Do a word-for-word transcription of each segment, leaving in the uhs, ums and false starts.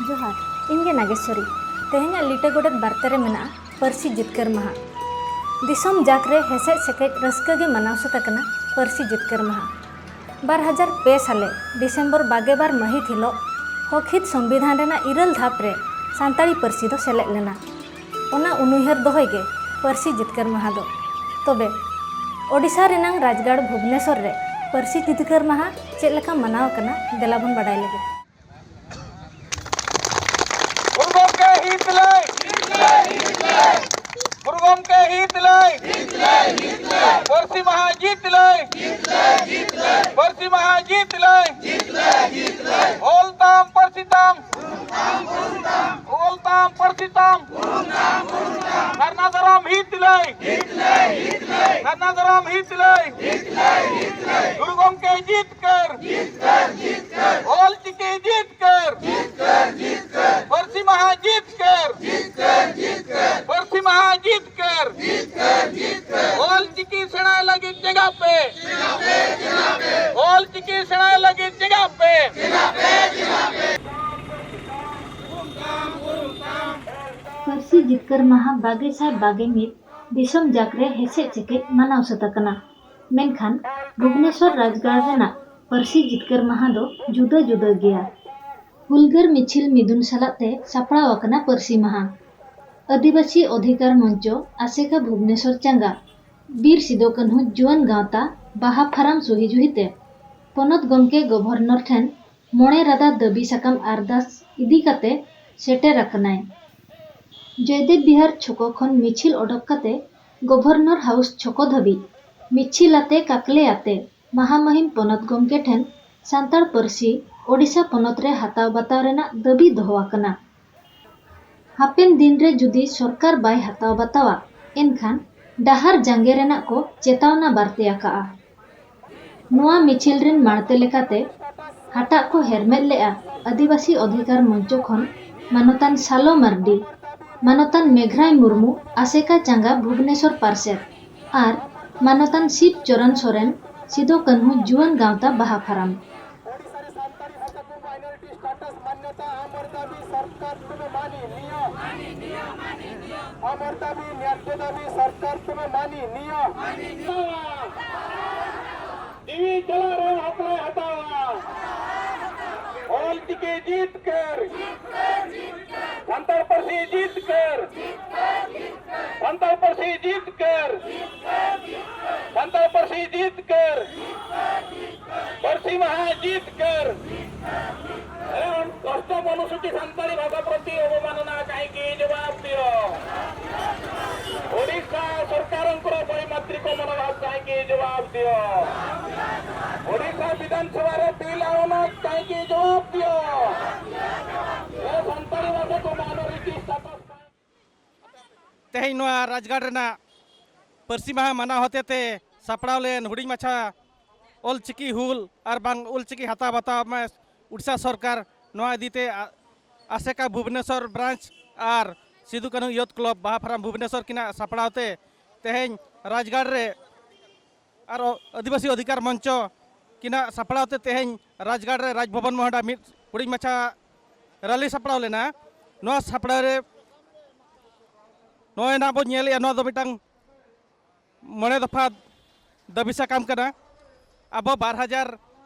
ᱡᱚᱦᱟᱨ, ᱤᱧ ᱜᱮ ᱱᱟᱜᱮᱥᱣᱚᱨᱤ᱾ ᱛᱮᱦᱮᱧᱟᱜ ᱞᱤᱴᱟᱹ ᱜᱚᱰᱮᱛ ᱵᱟᱨᱛᱮ ᱨᱮ ᱢᱮᱱᱟᱜᱼᱟ ᱯᱟᱹᱨᱥᱤ ᱡᱤᱛᱠᱟᱹᱨ ᱢᱟᱦᱟ᱾ ᱫᱤᱥᱚᱢ ᱡᱟᱠ ᱨᱮ ᱦᱮᱥᱮᱡ ᱥᱮᱠᱮᱡ ᱨᱟᱹᱥᱠᱟᱹ ᱜᱮ ᱢᱟᱱᱟᱣ ᱥᱟᱹᱛ ᱟᱠᱟᱱᱟ ᱯᱟᱹᱨᱥᱤ ᱡᱤᱛᱠᱟᱹᱨ ᱢᱟᱦᱟ᱾ ᱵᱟᱨ ᱦᱟᱡᱟᱨ ᱯᱮ ᱥᱟᱞᱮ ᱰᱤᱥᱮᱢᱵᱚᱨ ᱵᱟᱜᱮ ᱵᱟᱨ ᱢᱟᱹᱦᱤᱛ ᱦᱤᱞᱳᱜ ᱦᱚᱠ ᱦᱤᱛ ᱥᱚᱝᱵᱤᱫᱷᱟᱱ ᱨᱮᱱᱟᱜ ᱤᱨᱟᱹᱞ ᱫᱷᱟᱯ ᱨᱮ ᱥᱟᱱᱛᱟᱲᱤ ᱯᱟᱹᱨᱥᱤ ᱫᱚ ᱥᱮᱞᱮᱫ ᱞᱮᱱᱟ᱾ ᱚᱱᱟ ᱩᱱᱩᱭᱦᱟᱹᱨ ᱫᱚᱦᱚᱭ ᱜᱮ ᱯᱟᱹᱨᱥᱤ ᱡᱤᱛᱠᱟᱹᱨ ᱢᱟᱦᱟ ᱫᱚ᱾ ᱛᱚᱵᱮ, ᱳᱰᱤᱥᱟ ᱨᱮᱱᱟᱝ ᱨᱟᱡᱽᱜᱟᱲ ᱵᱷᱩᱵᱽᱱᱮᱥᱚᱨ ᱨᱮ ᱯᱟᱹᱨᱥᱤ ᱡᱤᱛᱠᱟᱹᱨ ᱢᱟᱦᱟ ᱪᱮᱫ ᱞᱮᱠᱟ ᱢᱟᱱᱟᱣ ᱟᱠᱟᱱᱟ, ᱫᱮᱞᱟ ᱵᱚᱱ ᱵᱟᱰᱟᱭ ᱞᱮᱜᱮ᱾ ᱜᱩᱨᱩ ᱜᱚᱢᱠᱮ ᱦᱤᱛ ᱞᱟᱹᱭ᱾ ᱜᱩᱨᱩ ᱜᱚᱢᱠᱮ ᱦᱤᱛ ᱞᱟᱹᱭ᱾ ᱯᱟᱹᱨᱥᱤ ᱢᱟᱦᱟ ᱡᱤᱛ ᱞᱟᱹᱭ᱾ ᱯᱟᱹᱨᱥᱤ ᱢᱟᱦᱟ ᱡᱤᱛ ᱞᱟᱹᱭ᱾ ᱚᱞ ᱛᱟᱢ, ᱯᱟᱹᱨᱥᱤ ᱛᱟᱢ᱾ ᱚᱞ ᱛᱟᱢ, ᱯᱟᱹᱨᱥᱤ ᱛᱟᱢ᱾ ᱥᱟᱨᱱᱟ ᱫᱷᱚᱨᱚᱢ ᱦᱤᱛ ᱞᱟᱹᱭ᱾ ᱥᱟᱨᱱᱟ ᱫᱷᱚᱨᱚᱢ ᱦᱤᱛ ᱞᱟᱹᱭ᱾ ᱜᱩᱨᱩ ᱜᱚᱢᱠᱮ ᱡᱤᱛᱠᱟᱹᱨ᱾ ᱚᱞ ᱪᱤᱠᱤ ᱡᱤᱛᱠᱟᱹᱨ᱾ ᱯᱟᱹᱨᱥᱤ ᱢᱟᱦᱟ ᱡᱤᱛᱠᱟᱹᱨ᱾ ᱯᱟᱹᱨᱥᱤ ᱢᱟᱦᱟ ᱡᱤᱛᱠᱟᱹᱨ᱾ ᱚᱞ ᱪᱤᱠᱤ ᱥᱮᱬᱟᱭ ᱞᱟᱹᱜᱤᱫ ᱪᱮᱸᱜᱷᱟᱜ ᱯᱮ᱾ ᱚᱞ ᱪᱤᱠᱤ ᱥᱮᱬᱟᱭ ᱞᱟᱹᱜᱤᱫ ᱪᱮᱸᱜᱷᱟᱜ ᱯᱮ᱾ ᱯᱟᱹᱨᱥᱤ ᱡᱤᱛᱠᱟᱹᱨ ᱢᱟᱦᱟ ᱵᱟᱜᱮ ᱥᱟᱭ ᱵᱟᱜᱮ ᱢᱤᱫ ᱫᱤᱥᱚᱢ ᱡᱟᱠ ᱨᱮ ᱦᱮᱥᱮᱡ ᱥᱮᱠᱮᱡ ᱢᱟᱱᱟᱣ ᱥᱟᱹᱛ ᱟᱠᱟᱱᱟ᱾ ᱢᱮᱱᱠᱷᱟᱱ ᱵᱷᱩᱵᱽᱱᱮᱥᱚᱨ ᱨᱟᱡᱽᱜᱟᱲ ᱨᱮᱱᱟᱜ ᱯᱟᱹᱨᱥᱤ ᱡᱤᱛᱠᱟᱹᱨ ᱢᱟᱦᱟ ᱫᱚ ᱡᱩᱫᱟᱹ ᱡᱩᱫᱟᱹ ᱜᱮᱭᱟ᱾ ᱦᱩᱞᱜᱟᱹᱨ ᱢᱤᱪᱷᱤᱞ ᱢᱤᱫᱩᱱ ᱥᱟᱞᱟᱜ ᱛᱮ ᱥᱟᱯᱲᱟᱣ ᱟᱠᱟᱱᱟ ᱯᱟᱹᱨᱥᱤ ᱢᱟᱦᱟ᱾ ᱟᱹᱫᱤᱵᱟᱹᱥᱤ ᱚᱫᱷᱤᱠᱟᱨ ᱢᱚᱧᱪᱚ, ᱟᱥᱮᱠᱟ ᱵᱷᱩᱵᱽᱱᱮᱥᱚᱨ ᱪᱟᱸᱜᱟ, ᱵᱤᱨ ᱥᱤᱫᱚ ᱠᱟᱹᱱᱦᱩ ᱡᱩᱣᱟᱹᱱ ᱜᱟᱶᱛᱟ, ᱵᱟᱦᱟ ᱯᱷᱟᱨᱟᱢ ᱥᱩᱦᱤ ᱡᱩᱦᱤ ᱛᱮ ᱯᱚᱱᱚᱛ ᱜᱚᱢᱠᱮ ᱜᱚᱵᱷᱚᱨᱱᱚᱨ ᱴᱷᱮᱱ ᱢᱚᱬᱮ ᱨᱟᱫᱟ ᱫᱟᱹᱵᱤ ᱥᱟᱠᱟᱢ ᱟᱨᱫᱟᱥ ᱤᱫᱤ ᱠᱟᱛᱮ ᱥᱮᱴᱮᱨ ᱟᱠᱟᱱᱟᱭ᱾ ᱡᱚᱭᱫᱮᱵ ᱵᱤᱦᱟᱨ ᱪᱷᱚᱠᱚ ᱠᱷᱚᱱ ᱢᱤᱪᱷᱤᱞ ᱚᱰᱚᱠ ᱠᱟᱛᱮ ᱜᱚᱵᱷᱚᱨᱱᱚᱨ ᱦᱟᱣᱩᱥ ᱪᱷᱚᱠᱚ ᱫᱷᱟᱹᱵᱤᱡ ᱢᱤᱪᱷᱤᱞ ᱟᱛᱮ ᱠᱟᱠᱞᱮ ᱟᱛᱮ ᱢᱟᱦᱟᱢᱟᱹᱦᱤᱢ ᱯᱚᱱᱚᱛ ᱜᱚᱢᱠᱮ ᱴᱷᱮᱱ ᱥᱟᱱᱛᱟᱲ ᱯᱟᱹᱨᱥᱤ ᱳᱰᱤᱥᱟ ᱯᱚᱱᱚᱛ ᱨᱮ ᱦᱟᱛᱟᱣ ᱵᱟᱛᱟᱣ ᱨᱮᱱᱟᱜ ᱫᱟᱹᱵᱤ ᱫᱚᱦᱚ ᱟᱠᱟᱱᱟ᱾ ᱦᱟᱯᱮᱱ ᱫᱤᱱ ᱨᱮ ᱡᱩᱫᱤ ᱥᱚᱨᱠᱟᱨ ᱵᱟᱭ ᱦᱟᱛᱟᱣ ᱵᱟᱛᱟᱣᱟ, ᱮᱱᱠᱷᱟᱱ ᱰᱟᱦᱟᱨ ᱡᱟᱸᱜᱮ ᱨᱮᱱᱟᱜ ᱠᱚ ᱪᱮᱛᱟᱣᱱᱟ ᱵᱟᱨᱛᱮ ᱟᱠᱟᱜᱼᱟ᱾ ᱱᱚᱣᱟ ᱢᱤᱪᱷᱤᱞ ᱨᱮᱱ ᱢᱟᱲᱛᱮ ᱞᱮᱠᱟᱛᱮ ᱦᱟᱴᱟᱜ ᱠᱚ ᱦᱮᱨᱢᱮᱫ ᱞᱮᱫᱼᱟ ᱟᱹᱫᱤᱵᱟᱹᱥᱤ ᱚᱫᱷᱤᱠᱟᱨ ᱢᱚᱧᱪᱚ ᱠᱷᱚᱱ ᱢᱟᱱᱚᱛᱟᱱ ᱥᱟᱞᱚ ᱢᱟᱨᱰᱤ, ᱢᱟᱱᱚᱛᱟᱱ ᱢᱮᱜᱷᱨᱟᱭ ᱢᱩᱨᱢᱩ, ᱟᱥᱮᱠᱟ ᱪᱟᱸᱜᱟ ᱵᱷᱩᱵᱽᱱᱮᱥᱚᱨ ᱯᱟᱨᱥᱮᱛ ᱟᱨ ᱢᱟᱱᱚᱛᱟᱱ ᱥᱤᱵ ᱪᱚᱨᱚᱱ ᱥᱚᱨᱮᱱ, ᱥᱤᱫᱚ ᱠᱟᱹᱱᱦᱩ ᱡᱩᱣᱟᱹᱱ ᱜᱟᱶᱛᱟ ᱵᱟᱦᱟ ᱯᱷᱟᱨᱟᱢ᱾ ᱟᱢᱚᱨ ᱫᱟᱵᱤ ᱥᱚᱨᱠᱟᱨ ᱛᱩᱢᱮ ᱢᱟᱱᱤ ᱱᱤᱭᱚᱢ᱾ ᱟᱢᱚᱨ ᱫᱟᱵᱤ ᱱᱭᱟᱡᱽᱡᱚ ᱫᱟᱵᱤ ᱥᱚᱨᱠᱟᱨ ᱛᱩᱢᱮ ᱢᱟᱱᱤ ᱱᱤᱭᱚᱢ᱾ ᱡᱤᱣᱤ ᱪᱟᱞᱟᱜ ᱨᱮᱦᱚᱸ ᱦᱟᱛᱟᱣᱟ, ᱦᱟᱛᱟᱣᱟ᱾ ᱚᱞ ᱪᱤᱠᱤ ᱡᱤᱛᱠᱟᱹᱨ᱾ ᱥᱟᱱᱛᱟᱲ ᱯᱟᱹᱨᱥᱤ ᱡᱤᱛᱠᱟᱹᱨ᱾ ᱥᱟᱱᱛᱟᱲ ᱯᱟᱹᱨᱥᱤ ᱡᱤᱛᱠᱟᱹᱨ᱾ ᱥᱟᱱᱛᱟᱲ ᱯᱟᱹᱨᱥᱤ ᱡᱤᱛᱠᱟᱹᱨ᱾ ᱯᱟᱹᱨᱥᱤ ᱢᱟᱦᱟ ᱡᱤᱛᱠᱟᱹᱨ᱾ ᱮᱵᱚᱝ ᱚᱥᱴᱚᱢ ᱚᱱᱩᱥᱩᱪᱤ ᱥᱟᱱᱛᱟᱲᱤ ᱵᱷᱟᱥᱟ ᱯᱨᱚᱛᱤ ᱚᱵᱚᱢᱟᱱᱚᱱᱟ ᱠᱟᱹᱦᱤᱸᱠᱤ ᱡᱚᱵᱟᱵ ᱫᱤᱭᱚ᱾ ଓଡ଼ିଶା ସରକାରଙ୍କର ବୈମାତ୍ରିକ ମନୋଭାବ କାହିଁକି ଜବାବ ଦିଅ। ଓଡ଼ିଶା ବିଧାନସଭାରେ ବିଲ୍ ଆହ୍ୱାନ କାହିଁକି ଜବାବ ଦିଅ। ଏ ସାନ୍ତାଳୀ ଭାଷାକୁ ମାଇନରିଟି ଷ୍ଟାଟସ୍। ᱛᱮᱦᱮᱧ ᱱᱚᱣᱟ ᱨᱟᱡᱽᱜᱟᱲ ᱨᱮᱱᱟᱜ ᱯᱟᱹᱨᱥᱤ ᱢᱟᱦᱟ ᱢᱟᱱᱟᱣ ᱦᱚᱛᱮᱛᱮ ᱥᱟᱯᱲᱟᱣ ᱞᱮᱱ ᱦᱩᱰᱤᱧ ᱢᱟᱪᱷᱟ ᱚᱞ ᱪᱤᱠᱤ ᱦᱩᱞ ᱟᱨ ᱵᱟᱝ ᱚᱞ ᱪᱤᱠᱤ ᱦᱟᱛᱟᱣ ᱵᱟᱛᱟᱣ ᱢᱮ ᱩᱲᱤᱥᱥᱟ ᱥᱚᱨᱠᱟᱨ, ᱱᱚᱣᱟ ᱤᱫᱤᱛᱮ ᱟ-, ᱟᱥᱮᱠᱟ ᱵᱷᱩᱵᱽᱱᱮᱥᱚᱨ ᱵᱨᱟᱧᱪ ᱟᱨ ᱥᱤᱫᱩ ᱠᱟᱹᱱᱦᱩ ᱭᱩᱛᱷ ᱠᱞᱚᱵᱽ ᱵᱟᱦᱟ ᱯᱷᱟᱨᱟᱢ ᱵᱷᱩᱵᱽᱱᱮᱥᱚᱨ ᱠᱤᱱᱟᱜ ᱥᱟᱯᱲᱟᱣ ᱛᱮ ᱛᱮᱦᱮᱧ ᱨᱟᱡᱽᱜᱟᱲ ᱨᱮ ᱟᱨ ᱟᱹᱫᱤᱵᱟᱹᱥᱤ ᱚᱫᱷᱤᱠᱟᱨ ᱢᱚᱧᱪᱚ ᱠᱤᱱᱟᱜ ᱥᱟᱯᱲᱟᱣ ᱛᱮ ᱛᱮᱦᱮᱧ ᱨᱟᱡᱽᱜᱟᱲ ᱨᱮ ᱨᱟᱡᱽᱵᱷᱚᱵᱚᱱ ᱢᱚᱦᱰᱟ ᱢᱤᱫ ᱦᱩᱰᱤᱧ ᱢᱟᱪᱷᱟ ᱨᱮᱞᱤ ᱥᱟᱯᱲᱟᱣ ᱞᱮᱱᱟ᱾ ᱱᱚᱣᱟ ᱥᱟᱯᱲᱟᱣ ᱨᱮ ᱱᱚᱜᱼᱚᱭ ᱱᱟᱜ ᱵᱚᱱ ᱧᱮᱞᱮᱜᱼᱟ, ᱱᱚᱣᱟ ᱫᱚ ᱢᱤᱫᱴᱟᱝ ᱢᱚᱬᱮ ᱫᱚᱯᱷᱟ ᱫᱟᱹᱵᱤ ᱥᱟᱠᱟᱢ ᱠᱟᱱᱟ᱾ ᱟᱵᱚ ᱵᱟᱨ ᱦᱟᱡᱟᱨ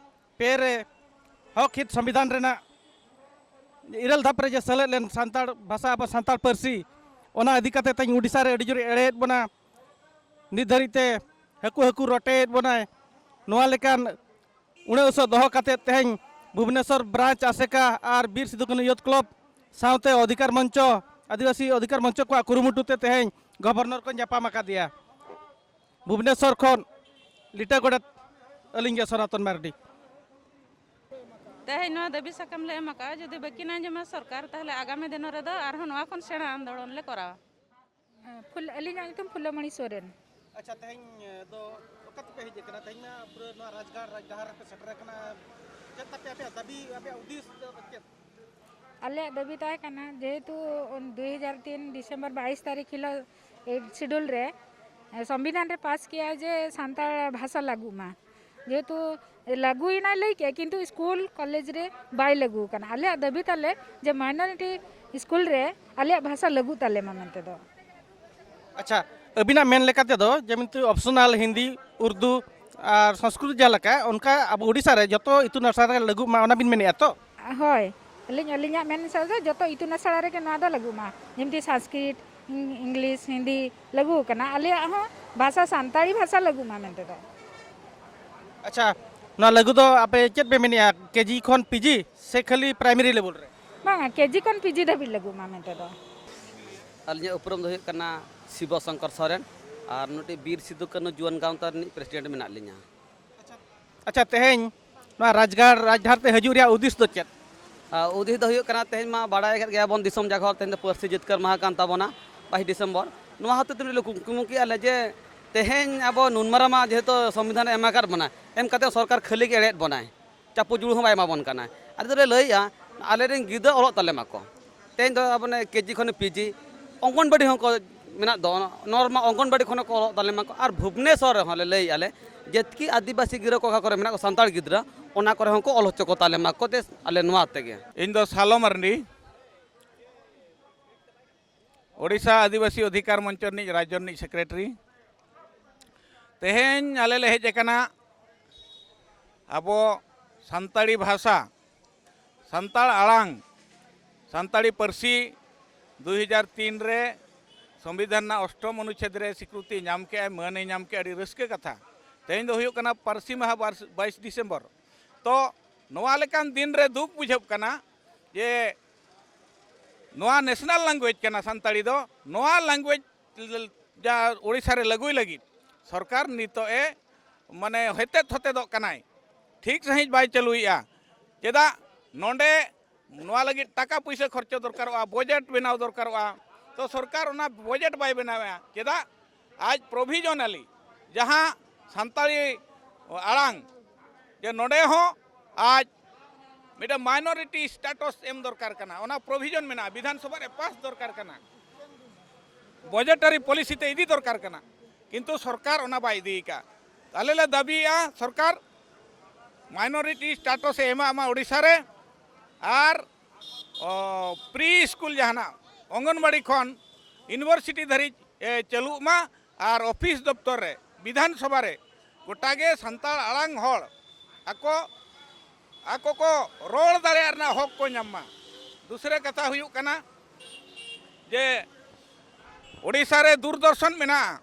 ᱯᱮ ᱨᱮ ᱦᱚᱠ ᱦᱤᱛ ᱥᱚᱝᱵᱤᱫᱷᱟᱱ ᱨᱮᱱᱟᱜ ᱤᱨᱟᱹᱞ ᱫᱷᱟᱯ ᱨᱮ ᱡᱮ ᱥᱮᱞᱮᱫ ᱞᱮᱱ ᱥᱟᱱᱛᱟᱲ ᱵᱷᱟᱥᱟ, ᱟᱵᱚ ᱥᱟᱱᱛᱟᱲ ᱯᱟᱹᱨᱥᱤ, ᱚᱱᱟ ᱤᱫᱤ ᱠᱟᱛᱮ ᱛᱮᱦᱮᱧ ᱩᱰᱤᱥᱟ ᱨᱮ ᱟᱹᱰᱤ ᱡᱳᱨᱮ ᱮᱲᱮᱭᱮᱫ ᱵᱚᱱᱟ᱾ ᱱᱤᱛ ᱫᱷᱟᱹᱨᱤᱡ ᱛᱮ ᱦᱟᱹᱠᱩ ᱦᱟᱹᱠᱩ ᱨᱚᱴᱮᱭᱮᱫ ᱵᱚᱱᱟᱭ᱾ ᱱᱚᱣᱟ ᱞᱮᱠᱟᱱ ᱩᱲᱟᱹᱣ ᱥᱚ ᱫᱚᱦᱚ ᱠᱟᱛᱮ ᱛᱮᱦᱮᱧ ᱵᱷᱩᱵᱽᱱᱮᱥᱚᱨ ᱵᱨᱟᱧᱪ ᱟᱥᱮᱠᱟ ᱟᱨ ᱵᱤᱨ ᱥᱤᱫᱩ ᱠᱟᱹᱱᱦᱩ ᱭᱩᱛᱷ ᱠᱞᱚᱵᱽ ᱥᱟᱶᱛᱮ ᱚᱫᱷᱤᱠᱟᱨ ᱢᱚᱧᱪᱚ, ᱟᱹᱫᱤᱵᱟᱹᱥᱤ ᱚᱫᱷᱤᱠᱟᱨ ᱢᱚᱧᱪᱚ ᱠᱚᱣᱟᱜ ᱠᱩᱨᱩᱢᱩᱴᱩ ᱛᱮ ᱛᱮᱦᱮᱧ ᱜᱚᱵᱷᱚᱨᱱᱚᱨ ᱠᱚ ᱧᱟᱯᱟᱢ ᱟᱠᱟᱫᱮᱭᱟ᱾ ᱵᱷᱩᱵᱽᱱᱮᱥᱚᱨ ᱠᱷᱚᱱ ᱞᱤᱴᱟᱹ ᱜᱚᱰᱮᱛ, ᱟᱹᱞᱤᱧ ᱜᱮ ᱥᱚᱱᱟᱛᱚᱱ ᱢᱟᱨᱰᱤ᱾ ᱛᱮᱦᱮᱧ ᱱᱚᱣᱟ ᱫᱟᱹᱵᱤ ᱥᱟᱠᱟᱢ ᱞᱮ ᱮᱢ ᱟᱠᱟᱫᱼᱟ, ᱡᱩᱫᱤ ᱵᱟᱹᱠᱤᱱ ᱟᱸᱡᱚᱢᱟ ᱥᱚᱨᱠᱟᱨ, ᱛᱟᱦᱚᱞᱮ ᱟᱜᱟᱢᱤ ᱫᱤᱱ ᱨᱮᱫᱚ ᱟᱨᱦᱚᱸ ᱱᱚᱣᱟ ᱠᱷᱚᱱ ᱥᱮᱬᱟ ᱟᱱᱫᱳᱞᱚᱱ ᱞᱮ ᱠᱚᱨᱟᱣᱟ᱾ ᱦᱮᱸ, ᱯᱷᱩᱞ-, ᱟᱹᱞᱤᱧᱟᱜ ᱧᱩᱛᱩᱢ ᱯᱷᱩᱞᱚᱢᱚᱬᱤ ᱥᱚᱨᱮᱱ᱾ ᱟᱪᱪᱷᱟ, ᱛᱮᱦᱮᱧ ᱫᱚ ᱚᱠᱟ ᱛᱮᱯᱮ ᱦᱮᱡ ᱟᱠᱟᱱᱟ? ᱛᱮᱦᱮᱧ ᱢᱟ ᱯᱩᱨᱟᱹ ᱱᱚᱣᱟ ᱨᱟᱡᱽᱜᱟᱲ, ᱨᱟᱡᱽᱰᱟᱦᱟᱨ ᱨᱮᱯᱮ ᱥᱮᱴᱮᱨ ᱟᱠᱟᱱᱟ᱾ ᱪᱮᱫ ᱛᱟᱯᱮ ᱟᱯᱮᱭᱟᱜ ᱫᱟᱹᱵᱤ, ᱟᱯᱮᱭᱟᱜ ᱩᱫᱤᱥ ᱫᱚ ᱪᱮᱫ? ᱟᱞᱮᱭᱟᱜ ᱫᱟᱹᱵᱤ ᱛᱟᱦᱮᱸ ᱠᱟᱱᱟ, ᱡᱮᱦᱮᱛᱩ ᱫᱩᱭ ᱦᱟᱡᱟᱨ ᱛᱤᱱ ᱰᱤᱥᱮᱢᱵᱚᱨ ᱵᱟᱭᱤᱥ ᱛᱟᱹᱨᱤᱠᱷ ᱦᱤᱞᱳᱜ ᱮᱭᱤᱴ ᱥᱤᱰᱩᱞ ᱨᱮ, ᱮ, ᱥᱚᱝᱵᱤᱫᱷᱟᱱ ᱨᱮ ᱯᱟᱥ ᱠᱮᱜᱼᱟ ᱡᱮ ᱥᱟᱱᱛᱟᱲ ᱵᱷᱟᱥᱟ ᱞᱟᱹᱜᱩᱜ ᱢᱟ᱾ ᱡᱮᱦᱮᱛᱩ ᱞᱟᱹᱜᱩᱭᱮᱱᱟᱭ ᱞᱟᱹᱭ ᱠᱮᱜᱼᱟ, ᱠᱤᱱᱛᱩ ᱥᱠᱩᱞ ᱠᱚᱞᱮᱡᱽ ᱨᱮ ᱵᱟᱭ ᱞᱟᱹᱜᱩ ᱟᱠᱟᱱᱟ᱾ ᱟᱞᱮᱭᱟᱜ ᱫᱟᱹᱵᱤ ᱛᱟᱞᱮ ᱡᱮ minority ᱥᱠᱩᱞ ᱨᱮ ᱟᱞᱮᱭᱟᱜ ᱵᱷᱟᱥᱟ ᱞᱟᱹᱜᱩᱜ ᱛᱟᱞᱮ ᱢᱟ ᱢᱮᱱᱛᱮ ᱫᱚ᱾ ᱟᱪᱪᱷᱟ, ᱟᱹᱵᱤᱱᱟᱜ ᱢᱮᱱ ᱞᱮᱠᱟ ᱛᱮᱫᱚ ᱡᱮᱢᱚᱱ ᱚᱯᱥᱚᱱᱟᱞ ᱦᱤᱱᱫᱤ, ᱩᱨᱫᱩ ᱟᱨ ᱥᱚᱝᱥᱠᱨᱤᱛ ᱡᱟᱦᱟᱸ ᱞᱮᱠᱟ, ᱚᱱᱠᱟ ᱟᱵᱚ ᱳᱰᱤᱥᱟ ᱨᱮ ᱡᱚᱛᱚ ᱤᱛᱩᱱ ᱟᱥᱲᱟ ᱨᱮ ᱞᱟᱹᱜᱩᱜ ᱢᱟ, ᱚᱱᱟ ᱵᱤᱱ ᱢᱮᱱᱮᱫᱼᱟ ᱛᱚ? ᱦᱳᱭ, ᱟᱹᱞᱤᱧ, ᱟᱹᱞᱤᱧᱟᱜ ᱢᱮᱱ ᱦᱤᱥᱟᱹᱵ ᱫᱚ ᱡᱚᱛᱚ ᱤᱛᱩᱱ ᱟᱥᱲᱟ ᱨᱮᱜᱮ ᱱᱚᱣᱟ ᱫᱚ ᱞᱟᱹᱜᱩᱜ ᱢᱟ, ᱡᱮᱢᱛᱤ ᱥᱚᱝᱥᱠᱨᱤᱛ, ᱤᱝ-, ᱤᱝᱞᱤᱥ, ᱦᱤᱱᱫᱤ ᱞᱟᱹᱜᱩ ᱟᱠᱟᱱᱟ, ᱟᱞᱮᱭᱟᱜ ᱦᱚᱸ ᱵᱷᱟᱥᱟ ᱥᱟᱱᱛᱟᱲᱤ ᱵᱷᱟᱥᱟ ᱞᱟᱹᱜᱩᱜ ᱢᱟ ᱢᱮᱱᱛᱮ ᱫᱚ᱾ ᱟᱪᱪᱷᱟ, ᱱᱚᱣᱟ ᱞᱟᱹᱜᱩ ᱫᱚ ᱟᱯᱮ ᱪᱮᱫ ᱯᱮ ᱢᱮᱱᱮᱫᱼᱟ, ᱠᱮᱡᱤ ᱠᱷᱚᱱ ᱯᱤᱡᱤ ᱥᱮ ᱠᱷᱟᱹᱞᱤ ᱯᱨᱟᱭᱢᱟᱨᱤ ᱞᱮᱵᱮᱞ ᱨᱮ? ᱵᱟᱝᱟ, ᱠᱮᱡᱤ ᱠᱷᱚᱱ ᱯᱤᱡᱤ ᱫᱷᱟᱹᱵᱤᱡ ᱞᱟᱹᱜᱩᱜ ᱢᱟ ᱢᱮᱱᱛᱮ ᱫᱚ᱾ ᱟᱹᱞᱤᱧᱟᱜ ᱩᱯᱨᱩᱢ ᱫᱚ ᱦᱩᱭᱩᱜ ᱠᱟᱱᱟ ᱥᱤᱵᱚ ᱥᱚᱝᱠᱚᱨ ᱥᱚᱨᱮᱱ, ᱟᱨ ᱱᱚᱰᱮ ᱵᱤᱨ ᱥᱤᱫᱩ ᱠᱟᱹᱱᱦᱩ ᱡᱩᱣᱟᱹᱱ ᱜᱟᱶᱛᱟ ᱨᱤᱱᱤᱡ ᱯᱨᱮᱥᱤᱰᱮᱱᱴ ᱢᱮᱱᱟᱜ ᱞᱤᱧᱟ᱾ ᱟᱪᱪᱷᱟ, ᱛᱮᱦᱮᱧ ᱱᱚᱣᱟ ᱨᱟᱡᱽᱜᱟᱲ ᱨᱟᱡᱽᱰᱟᱦᱟᱨ ᱛᱮ ᱦᱤᱡᱩᱜ ᱨᱮᱭᱟᱜ ᱩᱫᱤᱥ ᱫᱚ ᱪᱮᱫ? ᱟᱨ ᱩᱫᱤᱥ ᱫᱚ ᱦᱩᱭᱩᱜ ᱠᱟᱱᱟ, ᱛᱮᱦᱮᱧ ᱢᱟ ᱵᱟᱲᱟᱭ ᱟᱠᱟᱫ ᱜᱮᱭᱟᱵᱚᱱ, ᱫᱤᱥᱚᱢ ᱡᱟᱠᱟᱛ ᱛᱮᱦᱮᱧ ᱫᱚ ᱯᱟᱹᱨᱥᱤ ᱡᱤᱛᱠᱟᱹᱨ ᱢᱟᱦᱟ ᱠᱟᱱ ᱛᱟᱵᱚᱱᱟ, ᱵᱟᱭᱤᱥ ᱰᱤᱥᱮᱢᱵᱚᱨ᱾ ᱱᱚᱣᱟ ᱦᱚᱛᱮ ᱛᱮ ᱞᱮ ᱠᱩᱠᱢᱩ ᱠᱮᱜᱼᱟ ᱞᱮ ᱡᱮ ᱛᱮᱦᱮᱧ ᱟᱵᱚ ᱱᱩᱱ ᱢᱟᱨᱟᱝ ᱢᱟ ᱡᱮᱦᱮᱛᱩ ᱥᱚᱝᱵᱤᱫᱷᱟᱱ ᱮ ᱮᱢ ᱟᱠᱟᱫ ᱵᱚᱱᱟ, ᱮᱢ ᱠᱟᱛᱮ ᱥᱚᱨᱠᱟᱨ ᱠᱷᱟᱹᱞᱤ ᱜᱮ ᱮᱲᱮᱭᱮᱫ ᱵᱚᱱᱟᱭ, ᱪᱟᱯᱚ ᱡᱩᱲᱩ ᱦᱚᱸ ᱵᱟᱭ ᱮᱢᱟ ᱵᱚᱱ ᱠᱟᱱᱟ᱾ ᱟᱞᱮ ᱫᱚᱞᱮ ᱞᱟᱹᱭᱮᱜᱼᱟ, ᱟᱞᱮ ᱨᱮᱱ ᱜᱤᱫᱽᱨᱟᱹ ᱚᱞᱚᱜ ᱛᱟᱞᱮ ᱢᱟᱠᱚ᱾ ᱛᱮᱦᱮᱧ ᱫᱚ ᱢᱟᱱᱮ ᱠᱮᱡᱤ ᱠᱷᱚᱱ ᱯᱤᱡᱤ, ᱚᱝᱜᱚᱱᱵᱟᱲᱤ ᱦᱚᱸᱠᱚ ᱢᱮᱱᱟᱜ ᱫᱚ, ᱱᱚᱣᱟ ᱢᱟ ᱚᱝᱜᱚᱱᱵᱟᱲᱤ ᱠᱷᱚᱱ ᱦᱚᱸᱠᱚ ᱚᱞᱚᱜ ᱛᱟᱞᱮ ᱢᱟᱠᱚ᱾ ᱟᱨ ᱵᱷᱩᱵᱽᱱᱮᱥᱚᱨ ᱨᱮᱦᱚᱸ ᱞᱮ ᱞᱟᱹᱭᱮᱜᱼᱟ ᱞᱮ, ᱡᱮᱛᱠᱤ ᱟᱹᱫᱤᱵᱟᱹᱥᱤ ᱜᱤᱫᱽᱨᱟᱹ ᱠᱚ ᱚᱠᱟ ᱠᱚᱨᱮ ᱢᱮᱱᱟᱜ ᱠᱚ, ᱥᱟᱱᱛᱟᱲ ᱜᱤᱫᱽᱨᱟᱹ, ᱚᱱᱟ ᱠᱚᱨᱮ ᱦᱚᱸᱠᱚ ᱚᱞ ᱦᱚᱪᱚ ᱠᱚ ᱛᱟᱞᱮ ᱢᱟᱠᱚ, ᱛᱮ ᱟᱞᱮ ᱱᱚᱣᱟ ᱛᱮᱜᱮ᱾ ᱤᱧ ᱫᱚ ᱥᱟᱞᱚ ᱢᱟᱨᱰᱤ, ᱳᱰᱤᱥᱟ ᱟᱹᱫᱤᱵᱟᱹᱥᱤ ᱚᱫᱷᱤᱠᱟᱨ ᱢᱚᱧᱪᱚ ᱨᱤᱱᱤᱡ ᱨᱟᱡᱽᱡᱚ ᱨᱤᱱᱤᱡ ᱥᱮᱠᱨᱮᱴᱟᱨᱤ᱾ ᱛᱮᱦᱮᱧ ᱟᱞᱮ ᱞᱮ ᱦᱮᱡ ᱟᱠᱟᱱᱟ ᱟᱵᱚ ᱥᱟᱱᱛᱟᱲᱤ ᱵᱷᱟᱥᱟ, ᱥᱟᱱᱛᱟᱲ ᱟᱲᱟᱝ, ᱥᱟᱱᱛᱟᱲᱤ ᱯᱟᱹᱨᱥᱤ ᱫᱩᱭ ᱦᱟᱡᱟᱨ ᱛᱤᱱ ᱨᱮ ᱥᱚᱝᱵᱤᱫᱷᱟᱱ ᱨᱮᱱᱟᱜ ᱚᱥᱴᱚᱢ ᱚᱱᱩᱪᱷᱮᱫ ᱨᱮ ᱥᱤᱠᱨᱤᱛᱤ ᱧᱟᱢ ᱠᱮᱜᱼᱟᱭ, ᱢᱟᱹᱱᱮ ᱧᱟᱢ ᱠᱮᱜᱼᱟ, ᱟᱹᱰᱤ ᱨᱟᱹᱥᱠᱟᱹ ᱠᱟᱛᱷᱟ᱾ ᱛᱮᱦᱮᱧ ᱫᱚ ᱦᱩᱭᱩᱜ ᱠᱟᱱᱟ ᱯᱟᱹᱨᱥᱤ ᱢᱟᱦᱟ, ᱵᱟᱨ-, ᱵᱟᱭᱤᱥ ᱰᱤᱥᱮᱢᱵᱚᱨ᱾ ᱛᱚ ᱱᱚᱣᱟ ᱞᱮᱠᱟᱱ ᱫᱤᱱ ᱨᱮ ᱫᱩᱠ ᱵᱩᱡᱷᱟᱹᱜ ᱠᱟᱱᱟ ᱡᱮ ᱱᱚᱣᱟ national language ᱠᱟᱱᱟ ᱥᱟᱱᱛᱟᱲᱤ ᱫᱚ, ᱱᱚᱣᱟ language ᱡᱟ ᱳᱰᱤᱥᱟ ᱨᱮ ᱞᱟᱹᱜᱩᱭ ᱞᱟᱹᱜᱤᱫ ᱥᱚᱨᱠᱟᱨ ᱱᱤᱛᱚᱜ ᱮ ᱢᱟᱱᱮ ᱦᱚᱛᱮᱫ ᱦᱚᱛᱮᱫᱚᱜ ᱠᱟᱱᱟᱭ, ᱴᱷᱤᱠ ᱥᱟᱺᱦᱤᱡ ᱵᱟᱭ ᱪᱟᱹᱞᱩᱭᱮᱫᱼᱟ᱾ ᱪᱮᱫᱟᱜ ᱱᱚᱰᱮ ᱱᱚᱣᱟ ᱞᱟᱹᱜᱤᱫ ᱴᱟᱠᱟ ᱯᱩᱭᱥᱟᱹ ᱠᱷᱚᱨᱪᱟ ᱫᱚᱨᱠᱟᱨᱚᱜᱼᱟ, ᱵᱟᱡᱮᱴ ᱵᱮᱱᱟᱣ ᱫᱚᱨᱠᱟᱨᱚᱜᱼᱟ, ᱛᱚ ᱥᱚᱨᱠᱟᱨ ᱚᱱᱟ ᱵᱟᱡᱮᱴ ᱵᱟᱭ ᱵᱮᱱᱟᱣᱮᱫᱼᱟ᱾ ᱪᱮᱫᱟᱜ? ᱟᱡ provisionally ᱡᱟᱦᱟᱸ ᱥᱟᱱᱛᱟᱲᱤ ᱟᱲᱟᱝ ᱡᱮ ᱱᱚᱰᱮ ᱦᱚᱸ ᱟᱡ ᱢᱤᱫᱴᱟᱝ minority status ᱮᱢ ᱫᱚᱨᱠᱟᱨ ᱠᱟᱱᱟ, ᱚᱱᱟ provision ᱢᱮᱱᱟᱜᱼᱟ, ᱵᱤᱫᱷᱟᱱ ᱥᱚᱵᱷᱟ ᱨᱮ ᱯᱟᱥ ᱫᱚᱨᱠᱟᱨ ᱠᱟᱱᱟ, budgetary policy ᱛᱮ ᱤᱫᱤ ᱫᱚᱨᱠᱟᱨ ᱠᱟᱱᱟ, ᱠᱤᱱᱛᱩ ᱥᱚᱨᱠᱟᱨ ᱚᱱᱟ ᱵᱟᱭ ᱤᱫᱤᱭ ᱠᱟᱜ᱾ ᱟᱞᱮ ᱞᱮ ᱫᱟᱹᱵᱤᱭᱮᱫᱼᱟ ᱥᱚᱨᱠᱟᱨ ᱢᱟᱭᱱᱚᱨᱤᱴᱤ ᱥᱴᱟᱴᱚᱥ ᱮ ᱮᱢᱟᱜ ᱢᱟ ᱳᱰᱤᱥᱟ ᱨᱮ, ᱟᱨ ᱚ, ᱯᱨᱤ ᱥᱠᱩᱞ ᱡᱟᱦᱟᱱᱟᱜ ᱚᱝᱜᱚᱱᱵᱟᱲᱤ ᱠᱷᱚᱱ ᱤᱭᱩᱱᱤᱵᱷᱟᱨᱥᱤᱴᱤ ᱫᱷᱟᱹᱨᱤᱡ ᱮ ᱪᱟᱹᱞᱩᱜ ᱢᱟ, ᱟᱨ ᱚᱯᱷᱤᱥ ᱫᱚᱯᱛᱚᱨ ᱨᱮ, ᱵᱤᱫᱷᱟᱱ ᱥᱚᱵᱷᱟ ᱨᱮ ᱜᱚᱴᱟ ᱜᱮ ᱥᱟᱱᱛᱟᱲ ᱟᱲᱟᱝ ᱦᱚᱲ ᱟᱠᱚ, ᱟᱠᱚ ᱠᱚ ᱨᱚᱲ ᱫᱟᱲᱮᱭᱟᱜ ᱨᱮᱱᱟᱜ ᱦᱚᱠ ᱠᱚ ᱧᱟᱢ ᱢᱟ᱾ ᱫᱩᱥᱨᱟᱹ ᱠᱟᱛᱷᱟ ᱦᱩᱭᱩᱜ ᱠᱟᱱᱟ ᱡᱮ ᱳᱰᱤᱥᱟ ᱨᱮ ᱫᱩᱨᱫᱚᱨᱥᱚᱱ ᱢᱮᱱᱟᱜᱼᱟ,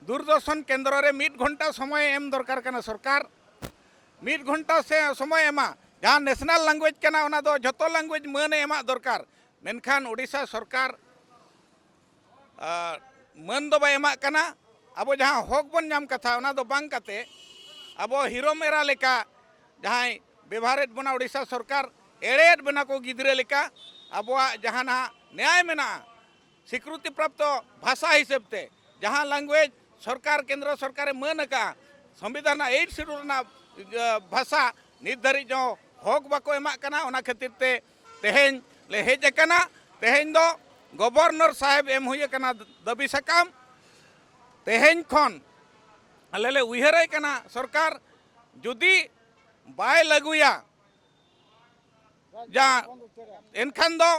ᱫᱩᱨᱫᱚᱨᱥᱚᱱ ᱠᱮᱱᱫᱨᱚ ᱨᱮ ᱢᱤᱫ ᱜᱷᱚᱱᱴᱟ ᱥᱚᱢᱚᱭ ᱮᱢ ᱫᱚᱨᱠᱟᱨ ᱠᱟᱱᱟ ᱥᱚᱨᱠᱟᱨ, ᱢᱤᱫ ᱜᱷᱚᱱᱴᱟ ᱥᱮ ᱥᱚᱢᱚᱭ ᱮᱢᱟ᱾ ᱡᱟᱦᱟᱸ ᱱᱮᱥᱱᱟᱞ ᱞᱮᱝᱜᱩᱭᱮᱡᱽ ᱠᱟᱱᱟ, ᱚᱱᱟ ᱫᱚ ᱡᱷᱚᱛᱚ ᱞᱮᱝᱜᱩᱭᱮᱡᱽ ᱢᱟᱹᱱ ᱮ ᱮᱢᱟᱜ ᱫᱚᱨᱠᱟᱨ, ᱢᱮᱱᱠᱷᱟᱱ ᱳᱰᱤᱥᱟ ᱥᱚᱨᱠᱟᱨ ᱟᱨ ᱢᱟᱹᱱ ᱫᱚ ᱵᱟᱭ ᱮᱢᱟᱜ ᱠᱟᱱᱟ᱾ ᱟᱵᱚ ᱡᱟᱦᱟᱸ ᱦᱚᱠ ᱵᱚᱱ ᱧᱟᱢ ᱠᱟᱛᱷᱟ, ᱚᱱᱟ ᱫᱚ ᱵᱟᱝ ᱠᱟᱛᱮ ᱟᱵᱚ ᱦᱤᱨᱚᱢ ᱮᱨᱟ ᱞᱮᱠᱟ ᱡᱟᱦᱟᱸᱭ ᱵᱮᱵᱷᱟᱨᱮᱫ ᱵᱚᱱᱟ ᱳᱰᱤᱥᱟ ᱥᱚᱨᱠᱟᱨ, ᱮᱲᱮᱭᱮᱫ ᱵᱚᱱᱟ ᱠᱚ ᱜᱤᱫᱽᱨᱟᱹ ᱞᱮᱠᱟ᱾ ᱟᱵᱚᱣᱟᱜ ᱡᱟᱦᱟᱸ ᱱᱟᱦᱟᱜ ᱱᱮᱭᱟᱭ ᱢᱮᱱᱟᱜᱼᱟ ᱥᱤᱠᱨᱩᱛᱤ ᱯᱨᱟᱯᱛᱚ ᱵᱷᱟᱥᱟ ᱦᱤᱥᱟᱹᱵ ᱛᱮ, ᱡᱟᱦᱟᱸ ᱞᱮᱝᱜᱩᱭᱮᱡᱽ ᱥᱚᱨᱠᱟᱨ, ᱠᱮᱱᱫᱨᱚ ᱥᱚᱨᱠᱟᱨᱮ ᱢᱟᱹᱱ ᱟᱠᱟᱫᱼᱟ, ᱥᱚᱝᱵᱤᱫᱷᱟᱱ ᱨᱮᱱᱟᱜ ᱮᱭᱤᱴ ᱥᱤᱰᱩᱞ ᱨᱮᱱᱟᱜ ᱮ, ᱵᱷᱟᱥᱟ ᱱᱤᱛ ᱫᱷᱟᱹᱨᱤᱡ ᱦᱚᱸ ᱦᱚᱠ ᱵᱟᱠᱚ ᱮᱢᱟᱜ ᱠᱟᱱᱟ᱾ ᱚᱱᱟ ᱠᱷᱟᱹᱛᱤᱨ ᱛᱮ ᱛᱮᱦᱮᱧ ᱞᱮ ᱦᱮᱡ ᱟᱠᱟᱱᱟ᱾ ᱛᱮᱦᱮᱧ ᱫᱚ ᱜᱚᱵᱚᱨᱱᱚᱨ ᱥᱟᱦᱮᱵᱽ ᱮᱢ ᱦᱩᱭ ᱟᱠᱟᱱᱟ ᱫᱟᱹᱵᱤ ᱥᱟᱠᱟᱢ᱾ ᱛᱮᱦᱮᱧ ᱠᱷᱚᱱ ᱟᱞᱮ ᱞᱮ ᱩᱭᱦᱟᱹᱨᱮ ᱠᱟᱱᱟ, ᱥᱚᱨᱠᱟᱨ ᱡᱩᱫᱤ ᱵᱟᱭ ᱞᱟᱹᱜᱩᱭᱟ, ᱡᱟ, ᱮᱱᱠᱷᱟᱱ ᱫᱚ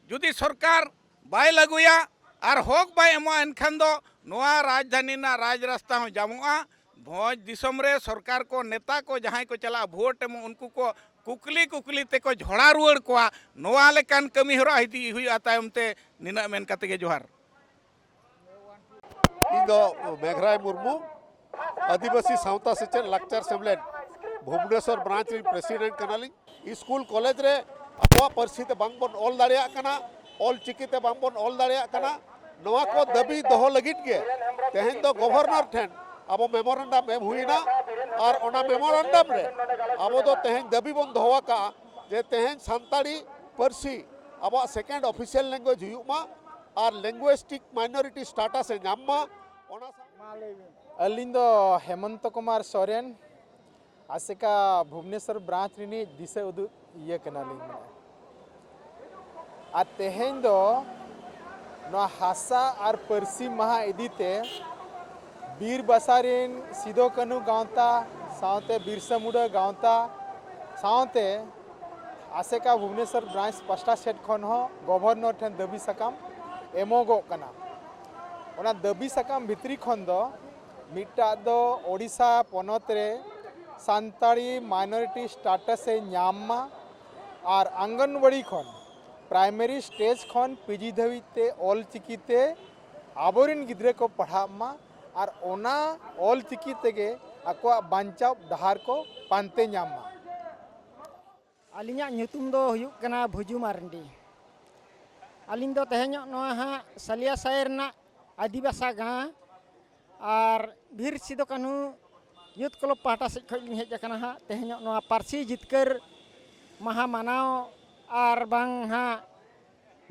ᱡᱩᱫᱤ ᱥᱚᱨᱠᱟᱨ ᱵᱟᱭ ᱞᱟᱹᱜᱩᱭᱟ ᱟᱨ ᱦᱚᱠ ᱵᱟᱭ ᱮᱢᱚᱜᱼᱟ, ᱮᱱᱠᱷᱟᱱ ᱫᱚ ᱱᱚᱣᱟ ᱨᱟᱡᱽᱫᱷᱟᱱᱤ ᱨᱮᱱᱟᱜ ᱨᱟᱡᱽ ᱨᱟᱥᱛᱟ ᱦᱚᱸ ᱡᱟᱢᱚᱜᱼᱟ᱾ ᱵᱷᱚᱸᱡᱽ ᱫᱤᱥᱚᱢ ᱨᱮ ᱥᱚᱨᱠᱟᱨ ᱠᱚ, ᱱᱮᱛᱟ ᱠᱚ ᱡᱟᱦᱟᱸᱭ ᱠᱚ ᱪᱟᱞᱟᱜᱼᱟ ᱵᱷᱳᱴ ᱮᱢᱚᱜ, ᱩᱱᱠᱩ ᱠᱚ ᱠᱩᱠᱞᱤ ᱠᱩᱠᱞᱤ ᱛᱮᱠᱚ ᱡᱷᱚᱲᱟ ᱨᱩᱣᱟᱹᱲ ᱠᱚᱣᱟ᱾ ᱱᱚᱣᱟ ᱞᱮᱠᱟᱱ ᱠᱟᱹᱢᱤ ᱦᱚᱨᱟ ᱤᱫᱤ ᱦᱩᱭᱩᱜᱼᱟ ᱛᱟᱭᱚᱢ ᱛᱮ᱾ ᱱᱤᱱᱟᱹᱜ ᱢᱮᱱ ᱠᱟᱛᱮ ᱜᱮ ᱡᱚᱦᱟᱨ᱾ ᱤᱧ ᱫᱚ ᱢᱮᱜᱷᱨᱟᱭ ᱢᱩᱨᱢᱩ, ᱟᱹᱫᱤᱵᱟᱹᱥᱤ ᱥᱟᱶᱛᱟ ᱥᱮᱪᱮᱫ ᱞᱟᱠᱪᱟᱨ ᱥᱮᱢᱞᱮᱫ ᱵᱷᱩᱵᱽᱱᱮᱥᱚᱨ ᱵᱨᱟᱧᱪ ᱨᱤᱱ ᱯᱨᱮᱥᱤᱰᱮᱱᱴ ᱠᱟᱱᱟᱞᱤᱧ᱾ ᱥᱠᱩᱞ ᱠᱚᱞᱮᱡᱽ ᱨᱮ ᱟᱵᱚᱣᱟᱜ ᱯᱟᱹᱨᱥᱤ ᱛᱮ ᱵᱟᱝ ᱵᱚᱱ ᱚᱞ ᱫᱟᱲᱮᱭᱟᱜ ᱠᱟᱱᱟ, ᱚᱞ ᱪᱤᱠᱤ ᱛᱮ ᱵᱟᱝ ᱵᱚᱱ ᱚᱞ ᱫᱟᱲᱮᱭᱟᱜ ᱠᱟᱱᱟ, ᱱᱚᱣᱟ ᱠᱚ ᱫᱟᱹᱵᱤ ᱫᱚᱦᱚ ᱞᱟᱹᱜᱤᱫ ᱜᱮ ᱛᱮᱦᱮᱧ ᱫᱚ ᱜᱚᱵᱷᱚᱨᱱᱚᱨ ᱴᱷᱮᱱ ᱟᱵᱚ ᱢᱮᱢᱳᱨᱮᱱᱰᱟᱢ ᱮᱢ ᱦᱩᱭᱱᱟ᱾ ᱟᱨ ᱚᱱᱟ ᱢᱮᱢᱳᱨᱮᱱᱰᱟᱢ ᱨᱮ ᱟᱵᱚ ᱫᱚ ᱛᱮᱦᱮᱧ ᱫᱟᱹᱵᱤ ᱵᱚᱱ ᱫᱚᱦᱚ ᱟᱠᱟᱫᱼᱟ ᱡᱮ ᱛᱮᱦᱮᱧ ᱥᱟᱱᱛᱟᱲᱤ ᱯᱟᱹᱨᱥᱤ ᱟᱵᱚᱣᱟᱜ ᱥᱮᱠᱮᱱᱰ ᱚᱯᱷᱤᱥᱤᱭᱟᱞ ᱞᱮᱝᱜᱩᱭᱮᱡᱽ ᱦᱩᱭᱩᱜ ᱢᱟ ᱟᱨ ᱞᱮᱝᱜᱩᱭᱮᱥᱴᱤᱠ ᱢᱟᱭᱱᱚᱨᱤᱴᱤ ᱥᱴᱟᱴᱟᱥ ᱮ ᱧᱟᱢ ᱢᱟ, ᱚᱱᱟ ᱥᱟᱶ ᱟᱹᱞᱤᱧ ᱫᱚ ᱦᱮᱢᱚᱱᱛᱚ ᱠᱩᱢᱟᱨ ᱥᱚᱨᱮᱱ, ᱟᱥᱮᱠᱟ ᱵᱷᱩᱵᱽᱱᱮᱥᱚᱨ ᱵᱨᱟᱧᱪ ᱨᱤᱱᱤᱡ ᱫᱤᱥᱟᱹ ᱩᱫᱩᱜ ᱤᱭᱟᱹ ᱠᱟᱱᱟᱞᱤᱧ᱾ ᱟᱨ ᱛᱮᱦᱮᱧ ᱫᱚ ᱱᱚᱣᱟ ᱦᱟᱥᱟ ᱟᱨ ᱯᱟᱹᱨᱥᱤ ᱢᱟᱦᱟ ᱤᱫᱤ ᱛᱮ ᱵᱤᱨ ᱵᱟᱥᱟ ᱨᱤᱱ ᱥᱤᱫᱚ ᱠᱟᱹᱱᱦᱩ ᱜᱟᱶᱛᱟ ᱥᱟᱶᱛᱮ ᱵᱤᱨᱥᱟᱹ ᱢᱩᱱᱰᱟᱹ ᱜᱟᱶᱛᱟ ᱥᱟᱶᱛᱮ ᱟᱥᱮᱠᱟ ᱵᱷᱩᱵᱽᱱᱮᱥᱚᱨ ᱵᱨᱟᱧᱪ ᱯᱟᱥᱴᱟ ᱥᱮᱫ ᱠᱷᱚᱱ ᱦᱚᱸ ᱜᱚᱵᱷᱚᱨᱱᱚᱨ ᱴᱷᱮᱱ ᱫᱟᱹᱵᱤ ᱥᱟᱠᱟᱢ ᱮᱢᱚᱜᱚᱜ ᱠᱟᱱᱟ᱾ ᱚᱱᱟ ᱫᱟᱹᱵᱤ ᱥᱟᱠᱟᱢ ᱵᱷᱤᱛᱨᱤ ᱠᱷᱚᱱ ᱫᱚ ᱢᱤᱫᱴᱟᱜ ᱫᱚ ᱳᱰᱤᱥᱟ ᱯᱚᱱᱚᱛ ᱨᱮ ᱥᱟᱱᱛᱟᱲᱤ ᱢᱟᱭᱱᱚᱨᱤᱴᱤ ᱥᱴᱮᱴᱟᱥ ᱮ ᱧᱟᱢ ᱢᱟ ᱟᱨ ᱟᱝᱜᱚᱱᱣᱟᱲᱤ ᱠᱷᱚᱱ ᱯᱨᱟᱭᱢᱟᱨᱤ ᱥᱴᱮᱡᱽ ᱠᱷᱚᱱ ᱯᱤᱡᱤ ᱫᱷᱟᱹᱵᱤᱡ ᱛᱮ ᱚᱞ ᱪᱤᱠᱤ ᱛᱮ ᱟᱵᱚᱨᱮᱱ ᱜᱤᱫᱽᱨᱟᱹ ᱠᱚ ᱯᱟᱲᱦᱟᱜ ᱢᱟ ᱟᱨ ᱚᱱᱟ ᱚᱞ ᱪᱤᱠᱤ ᱛᱮᱜᱮ ᱟᱠᱚᱣᱟᱜ ᱵᱟᱧᱪᱟᱣ ᱰᱟᱦᱟᱨ ᱠᱚ ᱯᱟᱱᱛᱮ ᱧᱟᱢ ᱢᱟ᱾ ᱟᱹᱞᱤᱧᱟᱜ ᱧᱩᱛᱩᱢ ᱫᱚ ᱦᱩᱭᱩᱜ ᱠᱟᱱᱟ ᱵᱷᱩᱡᱩ ᱢᱟᱨᱰᱤ᱾ ᱟᱹᱞᱤᱧ ᱫᱚ ᱛᱮᱦᱮᱧᱚᱜ ᱱᱚᱣᱟ ᱦᱟᱸᱜ ᱥᱟᱞᱤᱭᱟ ᱥᱟᱭ ᱨᱮᱱᱟᱜ ᱟᱹᱫᱤᱵᱟᱥᱟ ᱜᱟᱶ ᱟᱨ ᱵᱤᱨ ᱥᱤᱫᱚ ᱠᱟᱹᱱᱦᱩ ᱭᱩᱛᱷ ᱠᱞᱟᱵᱽ ᱯᱟᱦᱴᱟ ᱥᱮᱫ ᱠᱷᱚᱱ ᱞᱤᱧ ᱦᱮᱡ ᱟᱠᱟᱱᱟ ᱦᱟᱸᱜ ᱛᱮᱦᱮᱧᱚᱜ ᱱᱚᱣᱟ ᱯᱟᱹᱨᱥᱤ ᱡᱤᱛᱠᱟᱹᱨ ᱢᱟᱦᱟ ᱢᱟᱱᱟᱣ ᱟᱨ ᱵᱟᱝ ᱦᱟᱸᱜ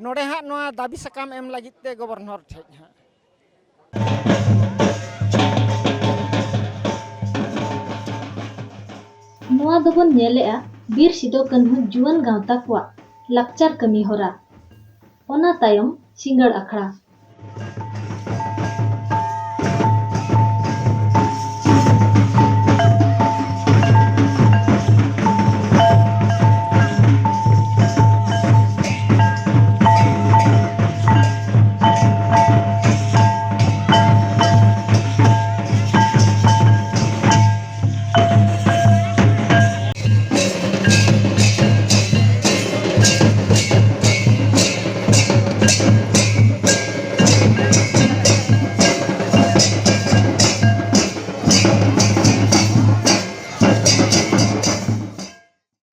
ᱱᱚᱰᱮ ᱦᱟᱸᱜ ᱱᱚᱣᱟ ᱫᱟᱹᱵᱤ ᱥᱟᱠᱟᱢ ᱮᱢ ᱞᱟᱹᱜᱤᱫ ᱛᱮ ᱜᱚᱵᱷᱚᱨᱱᱚᱨ ᱴᱷᱮᱡ ᱦᱟᱸᱜ᱾ ᱱᱚᱣᱟ ᱫᱚᱵᱚᱱ ᱧᱮᱞᱮᱜᱼᱟ ᱵᱤᱨ ᱥᱤᱫᱚ ᱠᱟᱹᱱᱦᱩ ᱡᱩᱣᱟᱹᱱ ᱜᱟᱶᱛᱟ ᱠᱚᱣᱟᱜ ᱞᱟᱠᱪᱟᱨ ᱠᱟᱹᱢᱤ ᱦᱚᱨᱟ᱾ ᱚᱱᱟ ᱛᱟᱭᱚᱢ ᱥᱤᱸᱜᱟᱹᱲ ᱟᱠᱷᱲᱟ᱾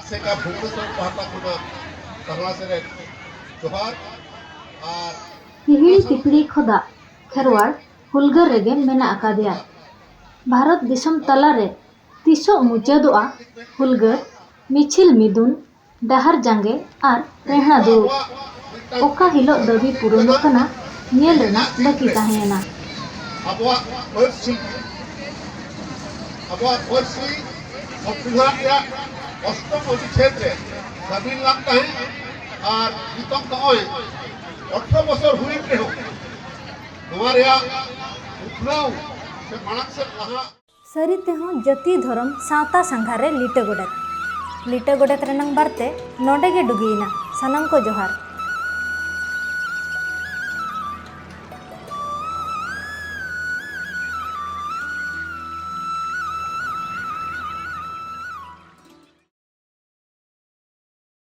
ᱟᱥᱮᱠᱟ ᱵᱷᱩᱵᱽᱱᱮᱥᱚᱨ ᱯᱟᱦᱴᱟ ᱠᱷᱚᱱᱟᱜ ᱥᱟᱨᱱᱟ ᱥᱮᱨᱮᱧ ᱡᱚᱦᱟᱨ᱾ ᱟᱨ ᱦᱤᱦᱤᱲᱤ ᱯᱤᱯᱤᱲᱤ ᱠᱷᱚᱫᱟ ᱠᱷᱮᱨᱣᱟᱲ ᱦᱩᱞᱜᱟᱹᱨ ᱨᱮᱜᱮ ᱢᱮᱱᱟᱜ ᱟᱠᱟᱫᱮᱭᱟ᱾ ᱵᱷᱟᱨᱚᱛ ᱫᱤᱥᱚᱢ ᱛᱟᱞᱟᱨᱮ ᱛᱤᱥᱚᱜ ᱢᱩᱪᱟᱹᱫᱚᱜᱼᱟ ᱦᱩᱞᱜᱟᱹᱨ, ᱢᱤᱪᱷᱤᱞ ᱢᱤᱫᱩᱱ, ᱰᱟᱦᱟᱨ ᱡᱟᱸᱜᱮ ᱟᱨ ᱨᱮᱦᱲᱟ ᱫᱩᱲᱩᱵ? ᱚᱠᱟ ᱦᱤᱞᱳᱜ ᱫᱟᱹᱵᱤ ᱯᱩᱨᱩᱱᱚᱜ ᱠᱟᱱᱟ, ᱧᱮᱞ ᱨᱮᱱᱟᱜ ᱵᱟᱹᱠᱤ ᱛᱟᱦᱮᱸᱭᱮᱱᱟ᱾ ᱟᱵᱚᱣᱟᱜ ᱯᱟᱹᱨᱥᱤ, ᱟᱵᱚᱣᱟᱜ ᱯᱟᱹᱨᱥᱤ ᱥᱚᱝᱵᱤᱫᱷᱟᱱ ᱨᱮᱭᱟᱜ ᱚᱥᱴᱚᱢ ᱚᱱᱩᱪᱷᱮᱫ ᱨᱮ ᱥᱟᱹᱢᱤᱞ ᱞᱮᱱ ᱛᱟᱦᱮᱸᱫ ᱟᱨ ᱱᱤᱛᱚᱜ ᱱᱚᱜᱼᱚᱭ ᱟᱴᱷᱨᱚ ᱵᱚᱪᱷᱚᱨ ᱦᱩᱭᱮᱱ ᱨᱮᱦᱚᱸ ᱱᱚᱣᱟ ᱨᱮᱭᱟᱜ ᱩᱛᱱᱟᱹᱣ ᱥᱟᱹᱨᱤ ᱛᱮᱦᱚᱸ ᱡᱟᱹᱛᱤ ᱫᱷᱚᱨᱚᱢ ᱥᱟᱶᱛᱟ ᱥᱟᱸᱜᱷᱟᱨ ᱨᱮ ᱞᱤᱴᱟᱹ ᱜᱚᱰᱮᱛ᱾ ᱞᱤᱴᱟᱹ ᱜᱚᱰᱮᱛ ᱨᱮᱱᱟᱝ ᱵᱟᱨᱛᱮ ᱱᱚᱰᱮ ᱜᱮ ᱰᱩᱜᱤᱭᱮᱱᱟ᱾ ᱥᱟᱱᱟᱢ ᱠᱚ ᱡᱚᱦᱟᱨ᱾